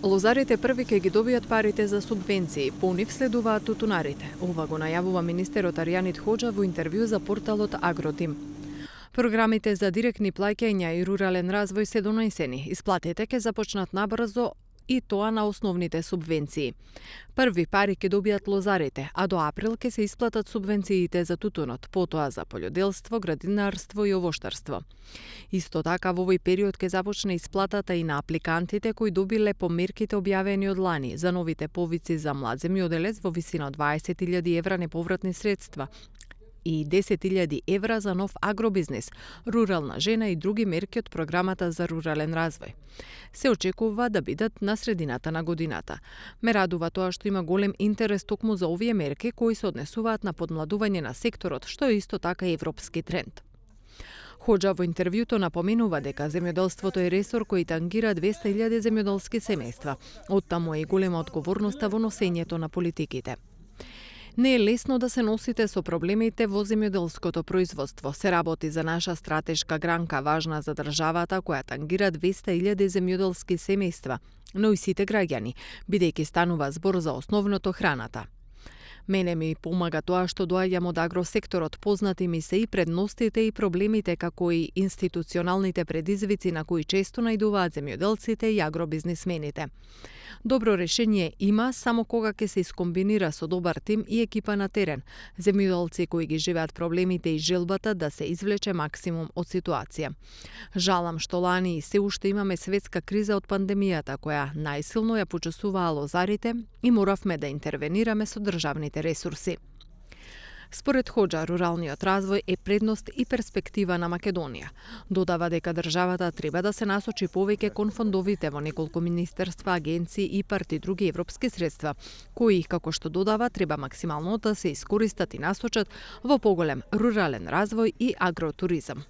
Лозарите први ќе ги добијат парите за субвенции, по нив следуваат тутунарите. Ова го најавува министерот Арјанит Хоџа во интервју за порталот Агротим. Програмите за директни плаќања и рурален развој се донесени. Исплатите ќе започнат набрзо и тоа на основните субвенции. Први пари ќе добијат лозарите, а до април ќе се исплатат субвенциите за тутунот, потоа за полјоделство, градинарство и овоштарство. Исто така во овој период ќе започне исплатата и на апликантите кои добиле по мерките објавени од лани за новите повици за млад земјоделец во висина од 20.000 евра неповратни средства и 10.000 евра за нов агробизнес, рурална жена и други мерки од програмата за рурален развој. Се очекува да бидат на средината на годината. Ме радува тоа што има голем интерес токму за овие мерки кои се однесуваат на подмладување на секторот, што е исто така европски тренд. Хоџа во интервјуто напоменува дека земјоделството е ресор кој тангира 200.000 земјоделски семејства. Оттаму е и голема одговорноста во носењето на политиките. Не е лесно да се носите со проблемите во земјоделското производство. Се работи за наша стратешка гранка, важна за државата, која тангира 200.000 земјоделски семејства, но и сите граѓани, бидејќи станува збор за основното храната. Мене ми помага тоа што доаѓам од агросекторот, познати ми се и предностите и проблемите, како и институционалните предизвици на кои често најдуваат земјоделците и агробизнисмените. Добро решение има само кога ќе се искомбинира со добар тим и екипа на терен, земјоделци кои ги живеат проблемите и желбата да се извлече максимум од ситуација. Жалам што лани и се уште имаме светска криза од пандемијата, која најсилно ја почувствуваа лозарите и моравме да интервенираме со државните ресурси. Според Хоџа, руралниот развој е предност и перспектива на Македонија. Додава дека државата треба да се насочи повеќе кон фондовите во неколку министерства, агенции и парти други европски средства, кои, како што додава, треба максимално да се искористат и насочат во поголем рурален развој и агротуризам.